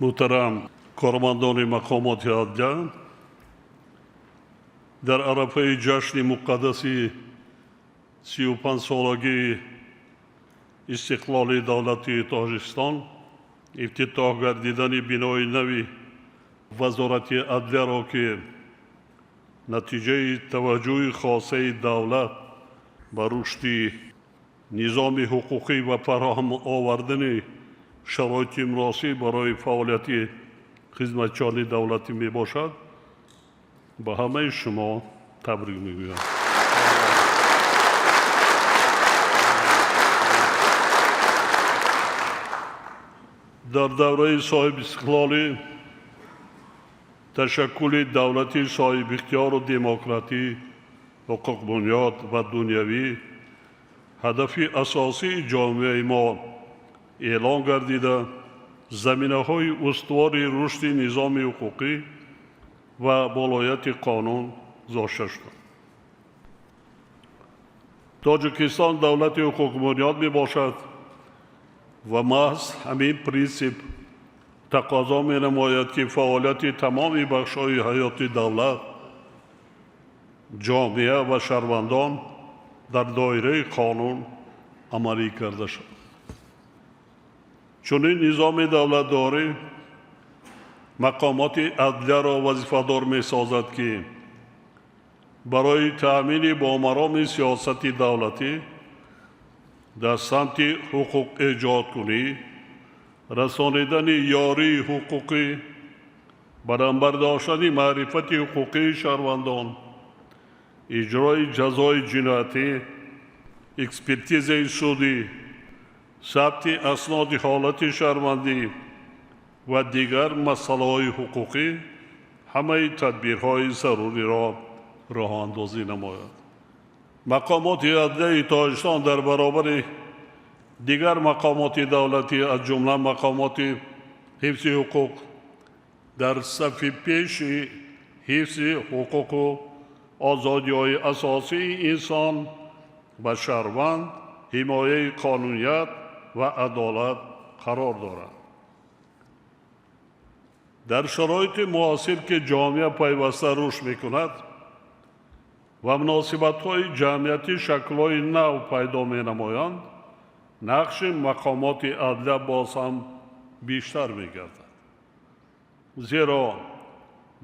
Муҳтарам кормандони мақомоти адлия, дар арафаи ҷашни муқаддаси 35-солагии истиқлоли давлатии Тоҷикистон ифтитоҳ гардидани бинои нави Вазорати адлияро, ки натиҷаи таваҷҷӯҳи хосаи давлат ба рушди низоми ҳуқуқӣ ва фароҳам овардани шароити муносиб барои фаъолияти хизматчиёни давлатӣ мебошад, ба ҳамаи шумо табрик мегӯям. Дар давраи соҳибистиқлолӣ ташаккули давлати соҳибихтиёру демократӣ, ҳуқуқбунёд ва дунявӣ ҳадафи асосии ҷомеаи мо эълон гардида, заминаҳои устувори рушди низоми ҳуқуқӣ ва болояти қонун гузошта шуданд. Тоҷикистон давлати ҳуқуқбунёд мебошад ва маҳз ҳамин принсип тақозо менамояд, ки фаъолияти тамоми бахшҳои ҳаёти давлат, ҷомеа ва шаҳрвандон дар доираи қонун амалӣ карда шавад. Чунин низоми давлатдорӣ мақомоти адлияро вазифадор месозад, ки барои таъмини бомароми сиёсати давлатӣ дар самти ҳуқуқэҷодкунӣ, расонидани ёрии ҳуқуқӣ, баландбардоштани маърифати ҳуқуқии шаҳрвандон, иҷрои ҷазои ҷиноятӣ, экспертизаи судӣ, сабти асноди ҳолати шаҳрвандӣ ва дигар масъалаҳои ҳуқуқӣ ҳамаи тадбирҳои заруриро роҳандозӣ намояд. Мақомоти адлияи Тоҷикистон дар баробари дигар мақомоти давлатӣ, аз ҷумла мақомоти ҳифзи ҳуқуқ, дар сафи пеши ҳифзи ҳуқуқу озодиҳои асосии инсон ва шаҳрванд, ҳимояи қонуният ва адолат қарор дорад. Дар шароити муосир, ки ҷомеа пайваста рушд мекунад ва муносибатҳои ҷамъиятӣ шаклҳои нав пайдо менамоянд, нақши мақомоти адлия боз ҳам бештар мегардад. Зеро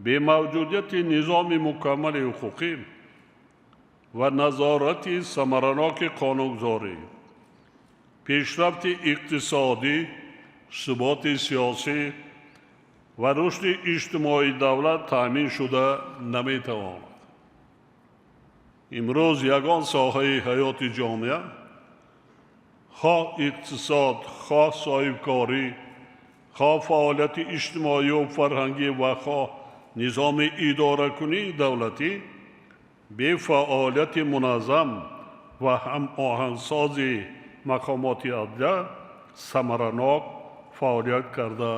бемавҷудияти низоми мукаммали ҳуқуқӣ ва назорати самараноки қонунгузорӣ, пешрафти иқтисодӣ, суботи сиёсӣ ва рушди иҷтимоии давлат таъмин шуда наметавонад. Имрӯз ягон соҳаи ҳаёти ҷомеа, хоҳ иқтисод, хоҳ соҳибкорӣ, хоҳ фаъолияти иҷтимоию фарҳангӣ ва хоҳ низоми идоракунии давлатӣ бефаъолияти муназзам ва ҳамоҳангсози мақомоти адлия самаранок фаъолият карда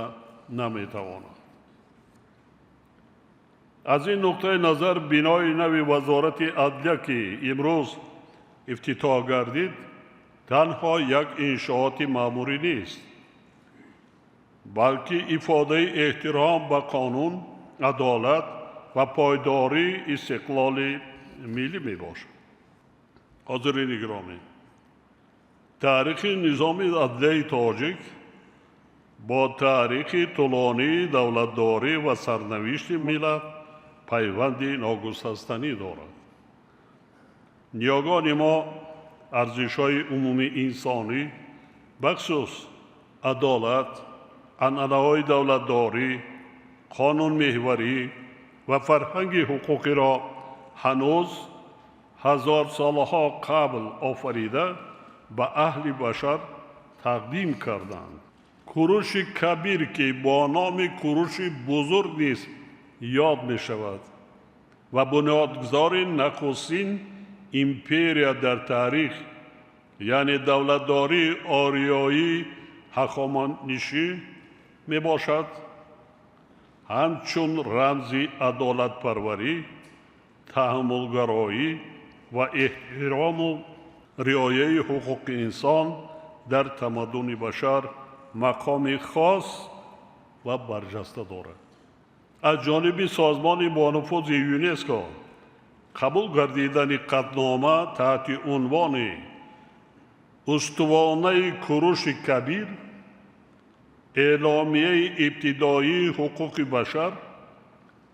наметавонад. Аз ин нуқтаи назар бинои нави Вазорати адлия, ки имрӯз ифтитоҳ гардид, танҳо як иншооти маъмурӣ нест, балки ифодаи эҳтиром ба қонун, адолат ва пойдории истиқлоли миллӣ мебошад. Ҳозирини гиромӣ, таърихи низоми адлияи тоҷик бо таърихи тӯлонии давлатдорӣ ва сарнавишти миллат пайванди ногусастанӣ дорад. Ниёгони мо арзишҳои умумии инсонӣ, бахусус адолат, анъанаҳои давлатдорӣ, қонунмеҳварӣ ва фарҳанги ҳуқуқиро ҳанӯз ҳазорсолаҳо қабл офарида ба аҳли башар тақдим карданд. Куруши Кабир, ки бо номи Куруши Бузург низ ёд мешавад ва бунёдгузори нахустин империя дар таърих, яъне давлатдории ориёии ҳахоманишӣ мебошад, ҳамчун рамзи адолатпарварӣ, таҳаммулгароӣ ва эҳтирому риояи ҳуқуқи инсон дар тамаддуни башар мақоми хос ва барҷаста дорад. Аз ҷониби созмони бонуфузи ЮНЕСКО қабул гардидани қатънома таҳти унвони «Устувонаи Куруши Кабир», эъломияи ибтидоии ҳуқуқи башар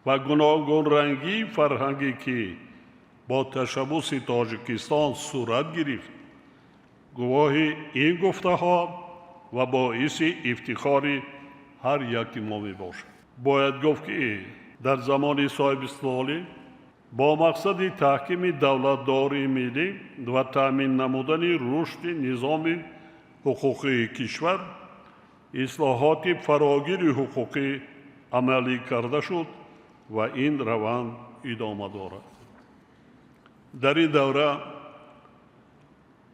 ва гуногунрангии фарҳангӣ, ки бо ташаббуси Тоҷикистон сурат гирифт, гувоҳи ин гуфтаҳо ва боиси ифтихори ҳар яки мо мебошад. Бояд гуфт, ки дар замони соҳибистиқлолӣ бо мақсади таҳкими давлатдории миллӣ ва таъмин намудани рушди низоми ҳуқуқии кишвар ислоҳоти фарогири ҳуқуқӣ амалӣ карда шуд ва ин раванд идома дорад. Дар ин давра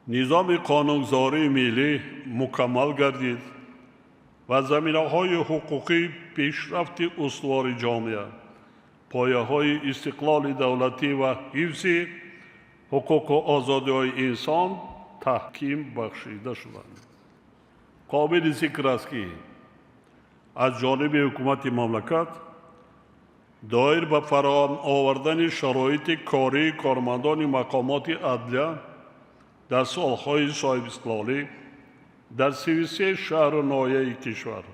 низоми қонунгузории миллӣ мукаммал гардид ва заминаҳои ҳуқуқии пешрафти устувори ҷомеа, пояҳои истиқлоли давлатӣ ва ҳифзи ҳуқуқу озодиҳои инсон таҳким бахшида шуданд. Қобили зикр аст, ки аз ҷониби ҳукумати мамлакат доир ба фароҳам овардани шароити кории кормандони мақомоти адлия дар солҳои соҳибистиқлолӣ дар 33 шаҳру ноҳияи кишвар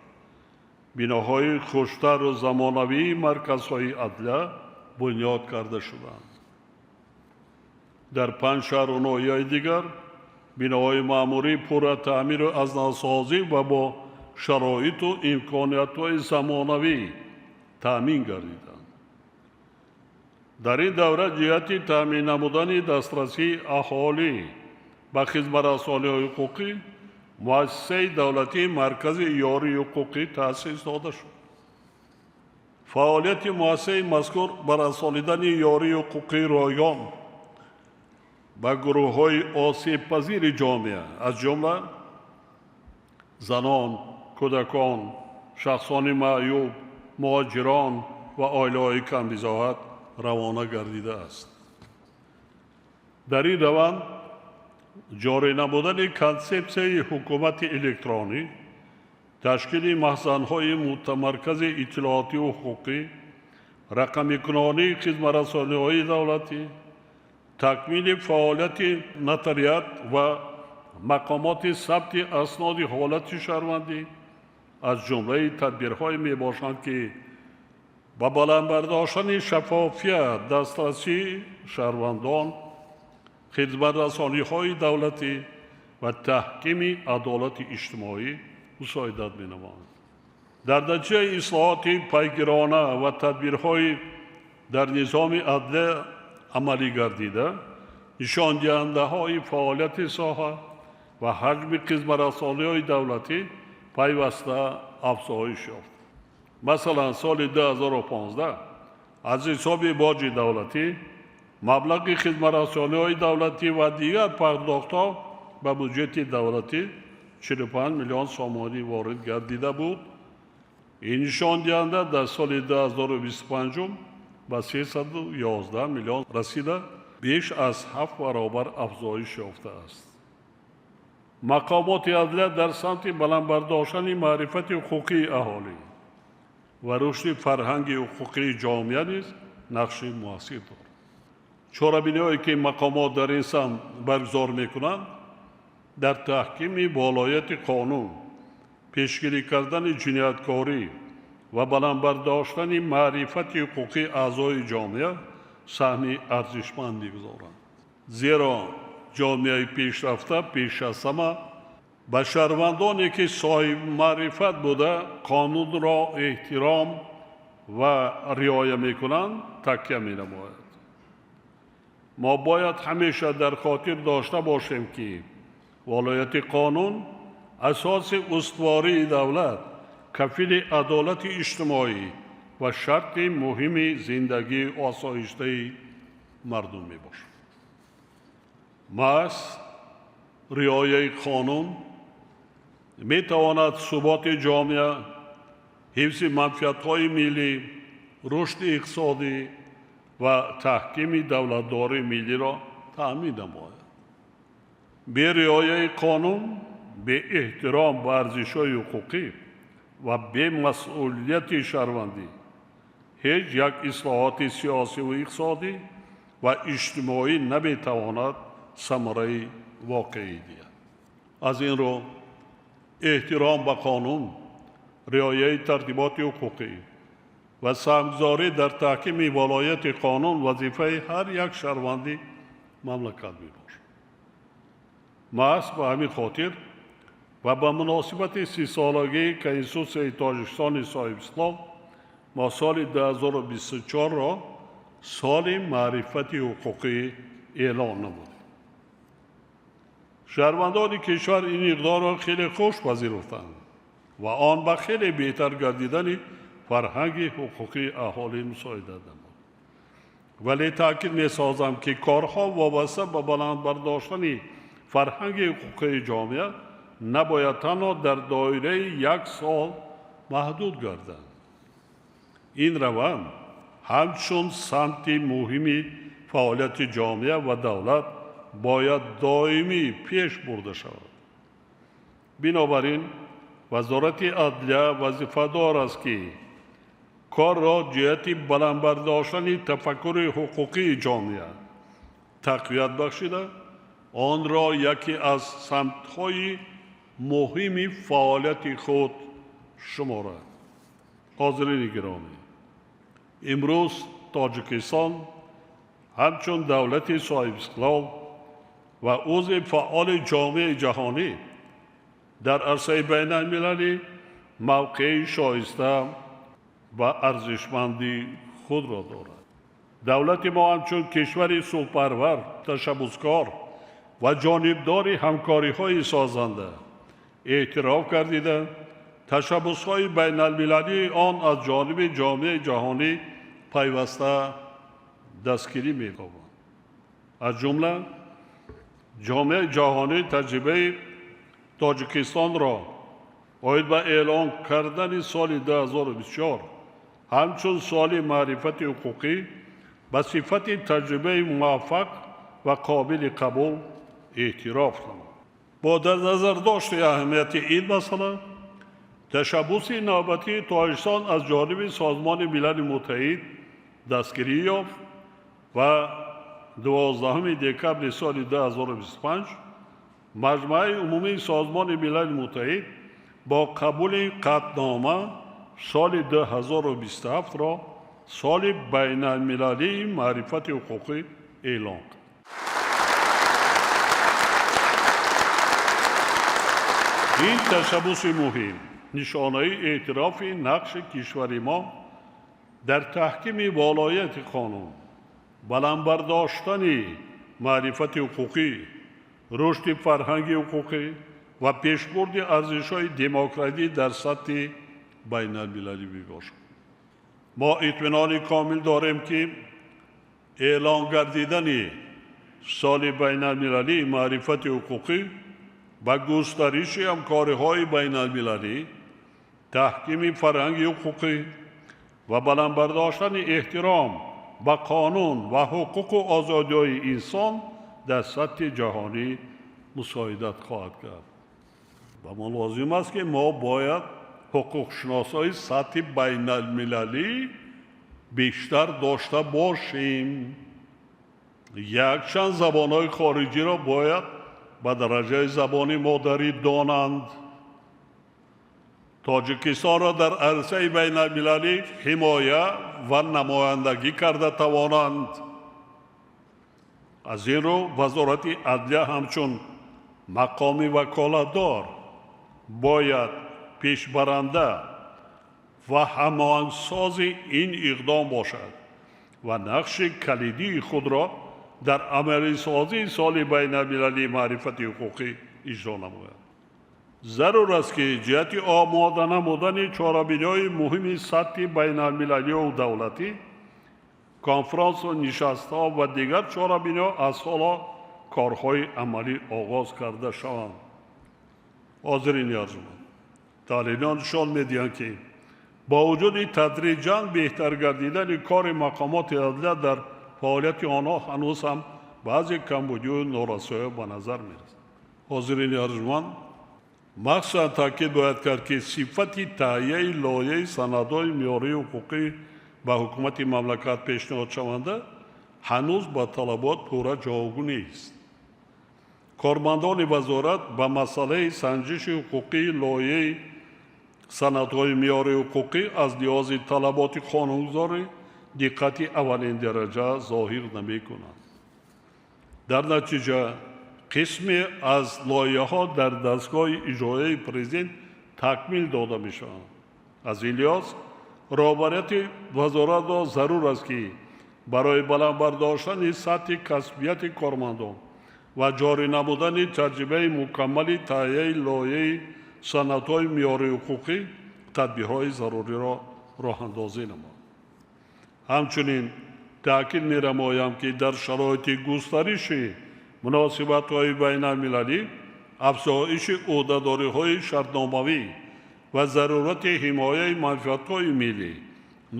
биноҳои хуштару замонавии марказҳои адлия бунёд карда шуданд. Дар панҷ шаҳру ноҳияи дигар биноҳои маъмурӣ пурра таъмиру аз навсозӣ ва бо шароиту имкониятҳои замонавӣ таъмин гардиданд. Дар ин давра ҷиҳати таъмин намудани дастрасии аҳолӣ ба хизматрасониҳои ҳуқуқӣ муассисаи давлатии Маркази ёрии ҳуқуқӣ таъсис дода шуд. Фаъолияти муассисаи мазкур ба расонидани ёрии ҳуқуқии ройгон ба гурӯҳҳои осебпазири ҷомеа, аз ҷумла занон, кӯдакон, шахсони маъюб, муҳоҷирон ва оилаҳои камбизоат равона гардидааст. Дар ин раванд ҷорӣ намудани консепсияи ҳукумати электронӣ, ташкили маҳзанҳои мутамаркази иттилоотиву ҳуқуқӣ, рақамикунонии хизматрасониҳои давлатӣ, такмили фаъолияти нотариат ва мақомоти сабти асноди ҳолати шаҳрвандӣ аз ҷумлаи тадбирҳое мебошанд, ки ба баланд бардоштани шаффофият, дастрасии шаҳрвандон, хизматрасониҳои давлатӣ ва таҳкими адолати иҷтимоӣ мусоидат менамоянд. Дар натиҷаи ислоҳоти пайгирона ва тадбирҳои дар низоми адлия амалӣ гардида, нишондиҳандаҳои фаъолияти соҳа ва ҳаҷми хизматрасониҳои давлатӣ пайваста афзоиш ёфт. Масалан, соли 2015 аз ҳисоби боҷи давлатӣ маблағи хизматрасониҳои давлатӣ ва дигар пардохтҳо ба буҷети давлатӣ 45 миллион сомонӣ ворид гардида буд. Ин нишондиҳанда дар соли 2025 ба 311 миллион расида, беш аз ҳафт баробар афзоиш ёфтааст. Мақомоти адлия дар самти баланд бардоштани маърифати ҳуқуқии аҳолӣ ва рушди фарҳанги ҳуқуқии ҷомеа низ нақши муассир дорад. Чорабиниҳое, ки мақомот дар ин самт баргузор мекунанд, дар таҳкими волояти қонун, пешгирӣ кардани ҷинояткорӣ ва баланд бардоштани маърифати ҳуқуқии аъзои ҷомеа саҳми арзишманд мегузоранд. Зеро ҷомеаи пешрафта пеш аз ҳама ба шаҳрвандоне, ки соҳибмаърифат буда, қонунро эҳтиром ва риоя мекунанд, такя менамояд. Мо бояд ҳамеша дар хотир дошта бошем, ки волояти қонун асоси устувории давлат, кафили адолати иҷтимоӣ ва шарти муҳими зиндагии осоиштаи мардум мебошад. Маҳз риояи қонун метавонад суботи ҷомеа, ҳифзи манфиатҳои миллӣ, рушди иқтисодӣ ва таҳкими давлатдории миллиро таъмин намояд. Бе риояи қонун, беэҳтиром ба арзишҳои ҳуқуқӣ Ва бемасъулияти шаҳрвандӣ ҳеҷ як ислоҳоти сиёсиву иқтисодӣ ва иҷтимоӣ наметавонад самараи воқеӣ диҳад. Аз ин рӯ, эҳтиром ба қонун, риояи тартиботи ҳуқуқӣ ва саҳмгузорӣ дар таҳкими волояти қонун вазифаи ҳар як шаҳрванди мамлакат мебошад. Маҳз ба ҳамин хотир ва ба муносибати 30-солагии Конститутсияи Тоҷикистони соҳибистиқлол мо соли 2024-ро соли маърифати ҳуқуқӣ эълон намудем. Шаҳрвандони кишвар ин иқдорро хеле хуш пазируфтанд ва он ба хеле беҳтар гардидани фарҳанги ҳуқуқии аҳолӣ мусоидат намуд. Вале таъкид месозам, ки корҳо вобаста ба баланд бардоштани фарҳанги ҳуқуқии ҷомеа набояд танҳо дар доираи як сол маҳдуд гарданд. Ин раванд ҳамчун самти муҳими фаъолияти ҷомеа ва давлат бояд доимӣ пеш бурда шавад. Бинобар ин, Вазорати адлия вазифадор аст, ки корро ҷиҳати баланд бардоштани тафаккури ҳуқуқии ҷомеа тақвият бахшида, онро яке аз самтҳои муҳими фаъолияти худ шуморад. Ҳозирини гиромӣ, имрӯз Тоҷикистон ҳамчун давлати соҳибистиқлол ва узви фаъоли ҷомеаи ҷаҳонӣ дар арсаи байналмилалӣ мавқеи шоиста ва арзишманди худро дорад. Давлати мо ҳамчун кишвари сулҳпарвар, ташаббускор ва ҷонибдори ҳамкориҳои созанда эътироф гардида, ташаббусҳои байналмилалии он аз ҷониби ҷомеаи ҷаҳонӣ пайваста дастгирӣ меёбанд. Аз ҷумла, ҷомеаи ҷаҳонӣ таҷрибаи Тоҷикистонро оид ба эълон кардани соли 2024 ҳамчун соли маърифати ҳуқуқӣ ба сифати таҷрибаи муваффақ ва қобили қабул эътироф намуд. Бо дар назардошти аҳамияти ин масъала, ташаббуси навбатии Тоҷикистон аз ҷониби Созмони Милали Муттаҳид дастгирӣ ёфт ва 12 декабри соли 2025 Маҷмааи умумии Созмони Милали Муттаҳид бо қабули қатънома соли 2027-ро соли байналмилалии маърифати ҳуқуқӣ эълон кард. Ин ташаббуси муҳим нишонаи эътирофи нақши кишвари мо дар таҳкими волояти қонун, баланд бардоштани маърифати ҳуқуқӣ, рушди фарҳанги ҳуқуқӣ ва пешбурди арзишҳои демократӣ дар сатҳи байналмилалӣ мебошад. Мо итминони комил дорем, ки эълон гардидани соли байналмилалии маърифати ҳуқуқӣ ба густариши ҳамкориҳои байналмилалӣ, таҳкими фарҳанги ҳуқуқӣ ва баланд бардоштани эҳтиром ба қонун ва ҳуқуқу озодиҳои инсон дар сатҳи ҷаҳонӣ мусоидат хоҳад кард. Ва мо лозим аст, ки мо бояд ҳуқуқшиносҳои сатҳи байналмилалӣ бештар дошта бошем. Якчанд забонҳои хориҷиро бояд ба дараҷаи забони модарӣ донанд. Тоҷикистонро дар арсаи байналмилалӣ ҳимоя ва намояндагӣ карда тавонанд. Аз ин рӯ, Вазорати адлия ҳамчун мақоми ваколатдор бояд пешбаранда ва ҳамоҳангсози ин иқдом бошад ва нақши калидии худро дар амалисозии соли байналмилалии маърифати ҳуқуқӣ иҷро намояд. Зарур аст, ки ҷиҳати омода намудани чорабиниҳои муҳими сатҳи байналмилалию давлатӣ, конфронсу нишастҳо ва дигар чорабиниҳо аз ҳоло корҳои амалӣ оғоз карда шаванд. Ҳозирини арҷманд, таҳлилҳо нишон медиҳанд, ки бо вуҷуди тадриҷан беҳтар гардидани кори мақомоти адлия, дар фаъолияти онҳо ҳанӯз ҳам баъзе камбудию норасоиҳо ба назар мерасад. Ҳозирини арҷманд, Махсусан таъкид бояд кард, ки сифати таҳияи лоиҳаи санадҳои меъёрии ҳуқуқӣ ба ҳукумати мамлакат пешниҳодшаванда ҳанӯз ба талабот пурра ҷавобгӯ нест. Кормандони вазорат ба масъалаи санҷиши ҳуқуқии лоиҳаи санадҳои меъёрии ҳуқуқӣ аз лиҳози талаботи қонунгузорӣ диққати аввалиндараҷа зоҳир намекунанд. Дар натиҷа қисме аз лоиҳаҳо дар дастгоҳи иҷроияи президент такмил дода мешаванд. Аз ин лиҳоз роҳбарияти вазоратро зарур аст, ки барои баланд бардоштани сатҳи касбияти кормандон ва ҷорӣ намудани таҷрибаи мукаммали таҳияи лоиҳаи санадҳои меъёрии ҳуқуқӣ тадбирҳои заруриро роҳандозӣ намояд. Ҳамчунин таъкид менамоям, ки дар шароити густариши муносибатҳои байналмилалӣ, афзоиши ӯҳдадориҳои шартномавӣ ва зарурати ҳимояи манфиатҳои миллӣ,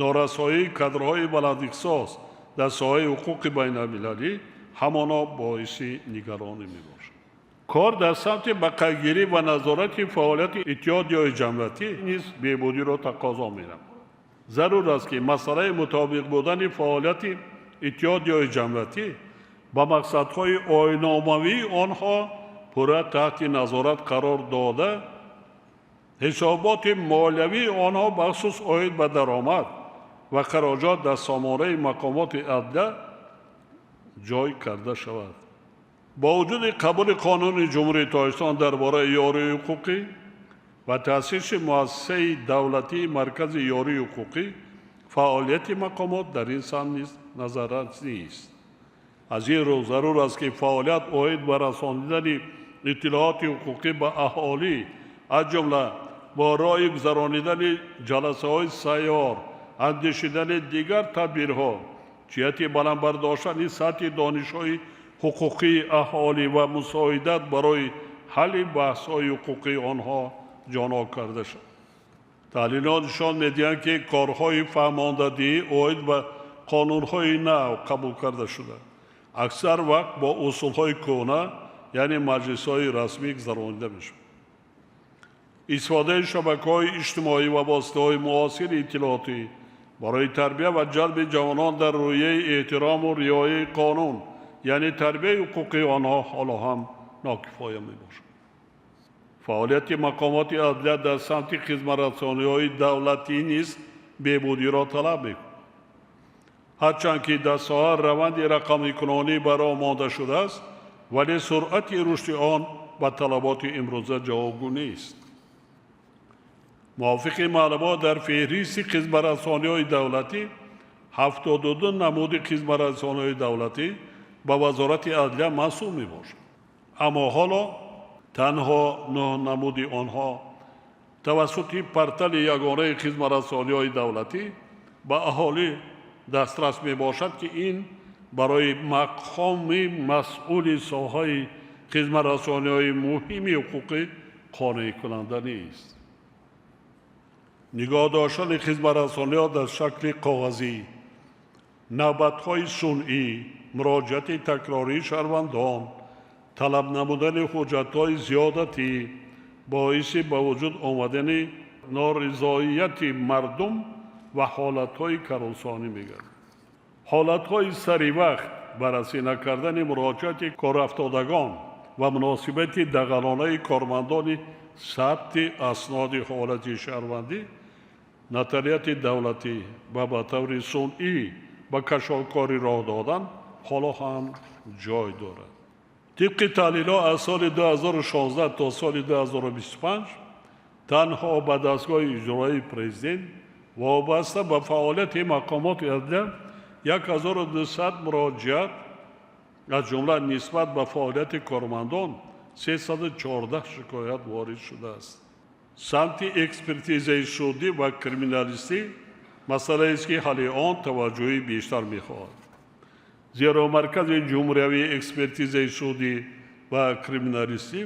норасоии кадрҳои баландихтисос дар соҳаи ҳуқуқи байналмилалӣ ҳамоно боиси нигаронӣ мебошад. Кор дар самти бақайдгирӣ ва назорати фаъолияти иттиҳодияҳои ҷамъиятӣ низ беҳбудиро тақозо менамояд. Зарур аст, ки масъалаи мутобиқ будани фаъолияти иттиҳодияҳои ҷамъиятӣ ба мақсадҳои оинномавии онҳо пурра таҳти назорат қарор дода, ҳисоботи молиявии онҳо бахусус оид ба даромад ва хароҷот дар сомонаи мақомоти адлия ҷой карда шавад. Бо вуҷуди қабули Қонуни Ҷумҳурии Тоҷикистон дар бораи ёрии ҳуқуқӣ ва таъсиси муассисаи давлатии Маркази ёрии ҳуқуқӣ, фаъолияти мақомот дар ин самт низ назаррас нест. Аз ин рӯ зарур аст, ки фаъолият оид ба расонидани иттилооти ҳуқуқӣ ба аҳолӣ, аз ҷумла бо роҳи гузаронидани ҷаласаҳои сайёр, андешидани дигар тадбирҳо ҷиҳати баланд бардоштани сатҳи донишҳои ҳуқуқии аҳолӣ ва мусоидат барои ҳалли баҳсҳои ҳуқуқии онҳо ҷоно карда шавад. Таҳлилҳо нишон медиҳанд, ки корҳои фаҳмондадиҳӣ оид ба қонунҳои нав қабул карда шуда аксар вақт бо усулҳои кӯҳна, яъне маҷлисҳои расмӣ гузаронида мешавад. Истифодаи шабакаҳои иҷтимоӣ ва воситаҳои муосири иттилоотӣ барои тарбия ва ҷалби ҷавонон дар рӯҳияи эҳтирому риояи қонун, яъне тарбияи ҳуқуқии онҳо, ҳоло ҳам нокифоя мебошад. Фаъолияти мақомоти адлия дар самти хизматрасониҳои давлатӣ низ беҳбудиро талаб мекунад. Ҳарчанд ки дар соҳа раванди рақамикунонӣ ба роҳ монда шудааст, вале суръати рушди он ба талаботи имрӯза ҷавобгӯ нест. Мувофиқи маълумот, дар феҳристи хизматрасониҳои давлатӣ 72 намуди хизматрасониҳои давлатӣ ба Вазорати адлия мансуб мебошад, аммо ҳоло танҳо 9 намуди онҳо тавассути портали ягонаи хизматрасониҳои давлатӣ ба аҳолӣ дастрас мебошад, ки ин барои мақоми масъули соҳаи хизматрасониҳои муҳими ҳуқуқӣ қонеъкунанда нест. Нигоҳ доштани хизматрасониҳо дар шакли коғазӣ, навбатҳои сунъӣ, муроҷиати такрории шаҳрвандон, талаб намудани ҳуҷҷатҳои зиёдатӣ боиси ба вуҷуд омадани норизоияти мардум ва ҳолатҳои коррупсионӣ мегардад. Ҳолатҳои саривақт баррасӣ накардани муроҷиати корафтодагон ва муносибати дағалонаи кормандони сабти асноди ҳолати шаҳрвандӣ, нотариати давлатӣ ва ба таври сунъӣ ба кашолкорӣ роҳ додан ҳоло ҳам ҷой дорад. Тибқи таҳлилҳо, аз соли 2016 то соли 2025 танҳо ба дастгоҳи иҷроии президент вобаста ба фаъолияти мақомоти адлия 1200 муроҷиат, аз ҷумла нисбат ба фаъолияти кормандон 314 шикоят ворид шудааст. Самти экспертизаи судӣ ва криминалистӣ масъалаест, ки ҳалли он таваҷҷӯҳи бештар мехоҳад, зеро Маркази ҷумҳуриявии экспертизаи судӣ ва криминалистӣ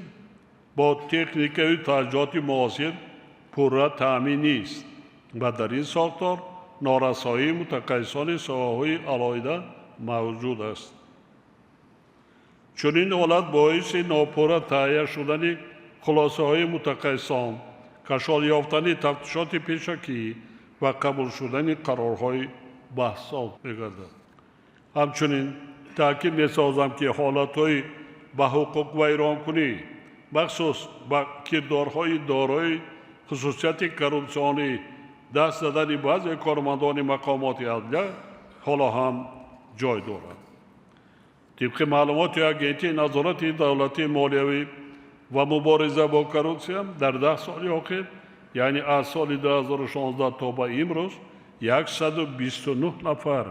бо техникаю таҷҳизоти муосир пурра таъмин нест ва дар ин сохтор норасоии мутахассисони соҳаҳои алоҳида мавҷуд аст. Чунин ҳолат боиси нопурра таҳия шудани Хулосаҳои мутахассисон, кашол ёфтани тафтишоти пешакӣ ва қабул шудани қарорҳои баҳсоб мегардад. Ҳамчунин таъкид месозам, ки ҳолатҳои ба ҳуқуқвайронкунӣ, махсус ба кирдорҳои дорои хусусияти коррупсионӣ даст задани баъзе кормандони мақомоти адлия ҳоло ҳам ҷой дорад. Тибқи маълумоти Агентии назорати давлатии молиявӣ ва мубориза бо коррупсия, дар 10 соли охир, яъне аз соли 2016 то ба имрӯз, 129 нафар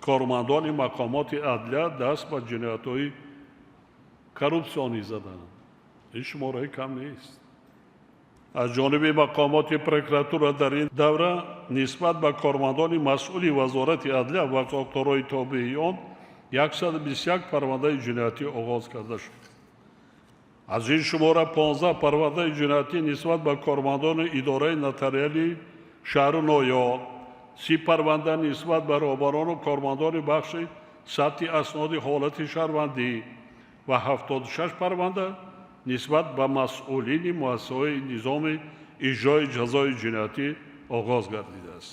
кормандони мақомоти адлия даст ба ҷиноятҳои коррупсионӣ заданд. Ин шумораи кам нест. Аз ҷониби мақомоти прокуратура дар ин давра нисбат ба кормандони масъули Вазорати адлия ва сохторҳои тобеи он 121 парвандаи ҷиноятӣ оғоз карда шуд. Аз ин шумора 15 парвандаи ҷиноятӣ нисбат ба кормандони идораи нотариалии шаҳру ноҳияҳо, 30 парванда нисбат ба роҳбарону кормандони бахши сабти асноди ҳолати шаҳрвандӣ ва 76 парванда нисбат ба масъулини муассисаҳои низоми иҷрои ҷазои ҷиноятӣ оғоз гардидааст.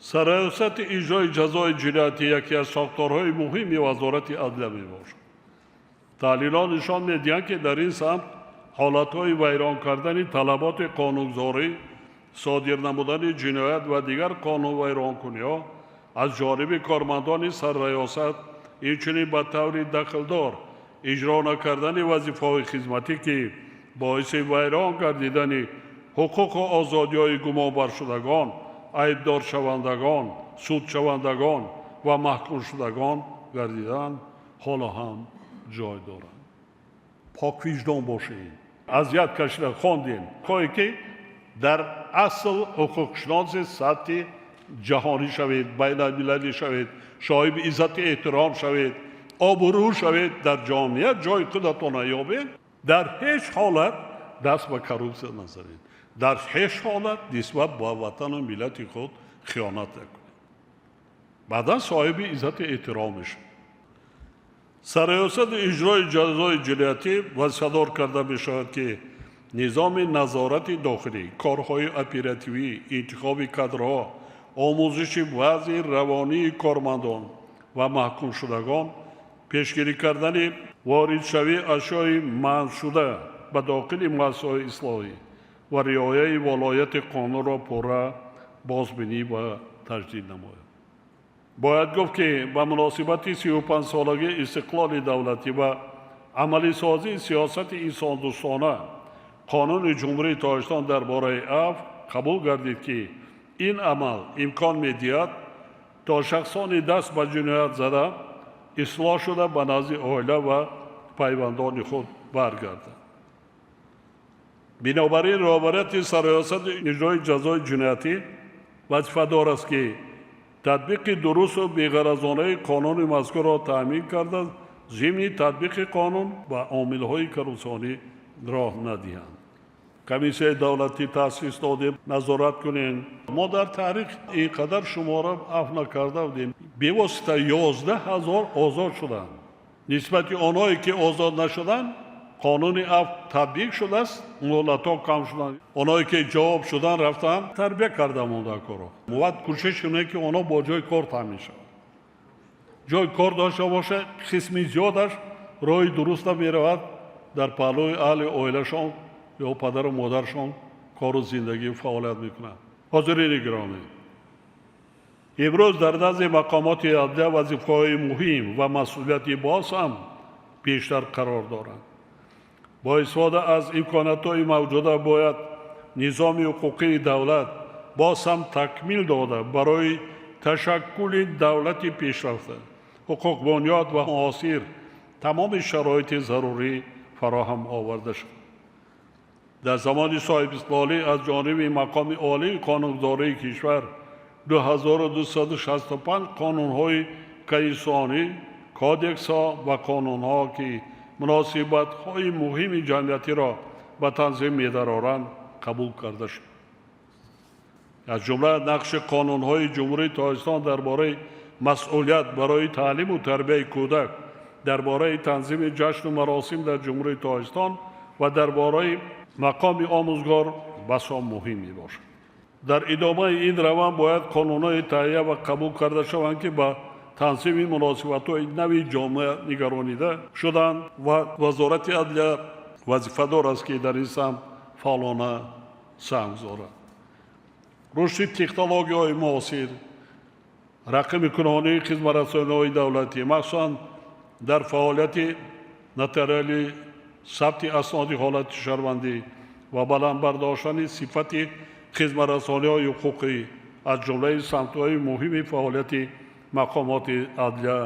Сарраёсати иҷрои ҷазои ҷиноятӣ яке аз сохторҳои муҳими Вазорати адлия мебошад. Таҳлилҳо нишон медиҳанд, ки дар ин самт ҳолатҳои вайрон кардани талаботи қонунгузорӣ, содир намудани ҷиноят ва дигар қонунвайронкуниҳо аз ҷониби кормандони сарраёсат, инчунин ба таври дахлдор иҷро накардани вазифаҳои хизматӣ, ки боиси вайрон гардидани ҳуқуқу озодиҳои гумонбаршудагон, айбдоршавандагон, судшавандагон ва маҳкумшудагон гардиданд, ҳоло ҳам ҷой доранд. Поквиҷдон бошед. Азият кашида хондем, хоҳе ки дар асл ҳуқуқшиноси сатҳи ҷаҳонӣ шавед, байналмилалӣ шавед, соҳиби иззату эҳтиром шавед, обрӯ шавед, дар ҷомеа ҷои худатонро ёбед, дар ҳеҷ ҳолат даст ба коррупсия назанед, дар ҳеҷ ҳолат нисбат ба ватану миллати худ хиёнат накунед. Баъдан соҳиби иззату эҳтиром мешавед. Сарраёсати иҷрои ҷазои ҷиноятӣ вазифадор карда мешавад, ки низоми назорати дохилӣ, корҳои оперативӣ, интихоби кадрҳо, омӯзиши вазъи равонии кормандон ва маҳкумшудагон, пешгирӣ кардани воридшавии ашёи манъшуда ба дохили муассисаҳои ислоҳӣ ва риояи волояти қонунро пурра бозбинӣ ва таҷдид намояд. Бояд гуфт, ки ба муносибати 35-солагии истиқлоли давлатӣ ва амалисозии сиёсати инсондӯстона Қонуни Ҷумҳурии Тоҷикистон дар бораи афв қабул гардид, ки ин амал имкон медиҳад, то шахсони даст ба ҷиноят зада ислоҳ шуда ба назди оила ва пайвандони худ баргардад. Бинобар ин роҳбарияти Сарраёсати иҷрои ҷазои ҷиноятӣ вазифадор аст, ки татбиқи дурусту беғаразонаи қонуни мазкурро таъмин карда, зимни татбиқи қонун ба омилҳои коррупсионӣ роҳ надиҳанд. Комиссияи давлатӣ таъсис додем, назорат кунем. Мо дар таърих ин қадар шумора афв накарда будем. Бевосита 11 000 озод шуданд. Нисбати онҳое, ки озод нашуданд, қонуни афв татбиқ шудааст, муҳлатҳо кам шуданд. Онҳое ки ҷавоб шудан рафтанд, тарбия карда монда корро. Бояд кӯшиш кунем, ки онҳо бо ҷои кор таъмин шаванд. Ҷои кор дошта бошад, қисми зиёдаш роҳи дуруста меравад, дар паҳлӯи аҳли оилашон ё падару модаршон кору зиндагӣ фаъолият мекунанд. Ҳозирини гиромӣ, имрӯз дар назди мақомоти адлия вазифаҳои муҳим ва масъулияти боз ҳам бештар қарор доранд. Бо истифода аз имкониятҳои мавҷуда бояд низоми ҳуқуқии давлат боз ҳам такмил дода, барои ташаккули давлати пешрафта, ҳуқуқбунёд ва муосир тамоми шароити зарурӣ фароҳам оварда шавад. Дар замони соҳибистиқлолӣ аз ҷониби мақоми олии қонунгузории кишвар 2265 қонунҳои конститутсионӣ, кодексҳо ва қонунҳо, ки муносибатҳои муҳими ҷамъиятиро ба танзим медароранд, қабул карда шуд. Аз ҷумла нақши қонунҳои Ҷумҳурии Тоҷикистон дар бораи масъулият барои таълиму тарбияи кӯдак, дар бораи танзими ҷашну маросим дар Ҷумҳурии Тоҷикистон ва Ва дар бораи мақоми омӯзгор басо муҳим мебошад. Дар идомаи ин раванд бояд қонунҳои таҳия ва қабул карда шаванд, ки ба танзими муносибатҳои нави ҷомеа нигаронида шуданд ва Вазорати адлия вазифадор аст, ки дар ин самт фаъолона саҳм гузорад. Рушди технологияҳои муосир, рақамикунонии хизматрасониҳои давлатӣ, махсусан дар фаъолияти нотариалӣ, сабти асноди ҳолати шаҳрвандӣ ва баланд бардоштани сифати хизматрасониҳои ҳуқуқӣ аз ҷумлаи самтҳои муҳими фаъолияти мақомоти адлия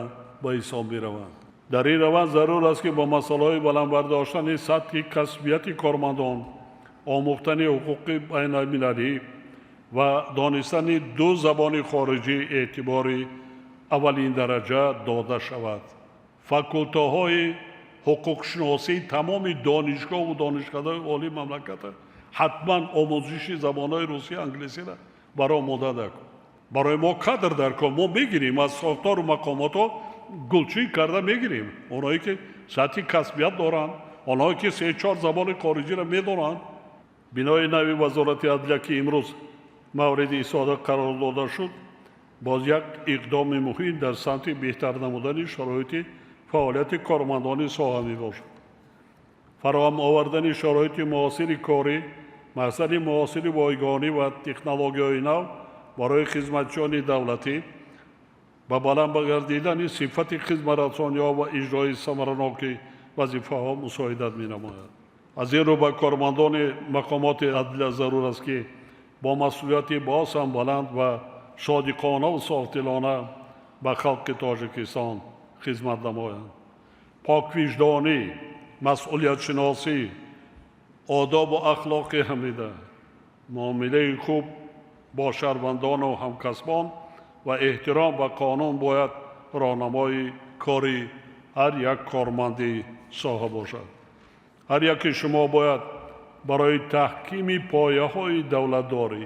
ба ҳисоб мераванд. Дар ин раванд зарур аст, ки бо масъалаҳои баланд бардоштани сатҳи касбияти кормандон, омӯхтани ҳуқуқи байналмилалӣ ва донистани ду забони хориҷӣ эътибори аввалиндараҷа дода шавад. Факултаҳои ҳуқуқшиносии тамоми донишгоҳу донишкадаҳои олии мамлакат ҳатман омӯзиши забонҳои русӣ, англисиро барои омода кун. Барои мо кадр дар кор, мо мегирем аз сохтору мақомотҳо, гулчин карда мегирем онҳое ки сатҳи касбият доранд, онҳое ки се чор забони хориҷиро медонанд. Бинои нави Вазорати адлия, ки имрӯз мавриди истифода қарор дода шуд, боз як иқдоми муҳим дар самти беҳтар намудани шароити фаъолияти кормандони соҳа мебошад. Фароҳам овардани шароити муосири корӣ, мақсади муосири бойгонӣ ва технологияҳои нав барои хизматчиёни давлатӣ ба баланд гардидани сифати хизматрасониҳо ва иҷрои самараноки вазифаҳо мусоидат менамояд. Аз ин рӯ ба кормандони мақомоти адлия зарур аст, ки бо масъулияти боз ҳам баланд ва содиқонаву софдилона ба халқи Тоҷикистон хизмат намоянд. Поквиҷдонӣ, масъулиятшиносӣ, одобу ахлоқи ҳамида, муомилаи хуб бо шаҳрвандону ҳамкасбон ва эҳтиром ба қонун бояд роҳнамои кори ҳар як корманди соҳа бошад. Ҳар яке шумо бояд барои таҳкими пояҳои давлатдорӣ,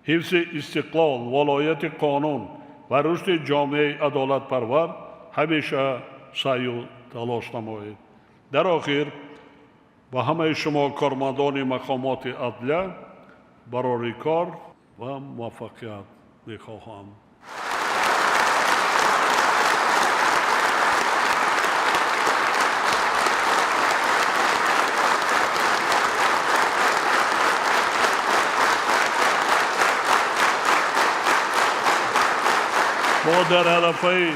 ҳифзи истиқлол, волояти қонун ва рушди ҷомеаи адолатпарвар ҳамеша саъю талош намоед. Дар охир ба ҳамаи шумо кормандони мақомоти адлия барори кор ва муваффақият мехоҳам. Мо дар арафаи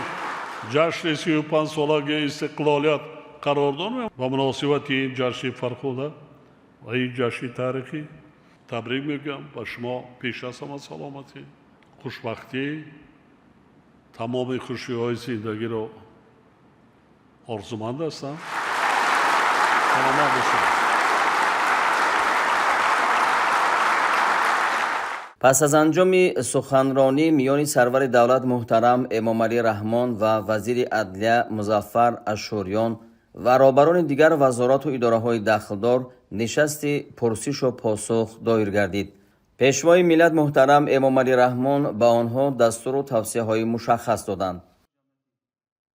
ҷашни 35-солагии истиқлолият қарор дорем. Ба муносибати ин ҷашни фархуда ва ин ҷашни таърихӣ табрик мегӯям ба шумо. Пеш аз ҳама саломатӣ, хушбахтӣ, тамоми хушиҳои зиндагиро орзуманд ҳастам. Саломат бошед. Пас аз анҷоми суханронӣ миёни сарвари давлат муҳтарам Эмомалӣ Раҳмон ва вазири адлия Музаффар Ашӯриён ва роҳбарони дигар вазорату идораҳои дахлдор нишасти пурсишу посух доир гардид. Пешвои миллат муҳтарам Эмомалӣ Раҳмон ба онҳо дастуру тавсияҳои мушаххас доданд.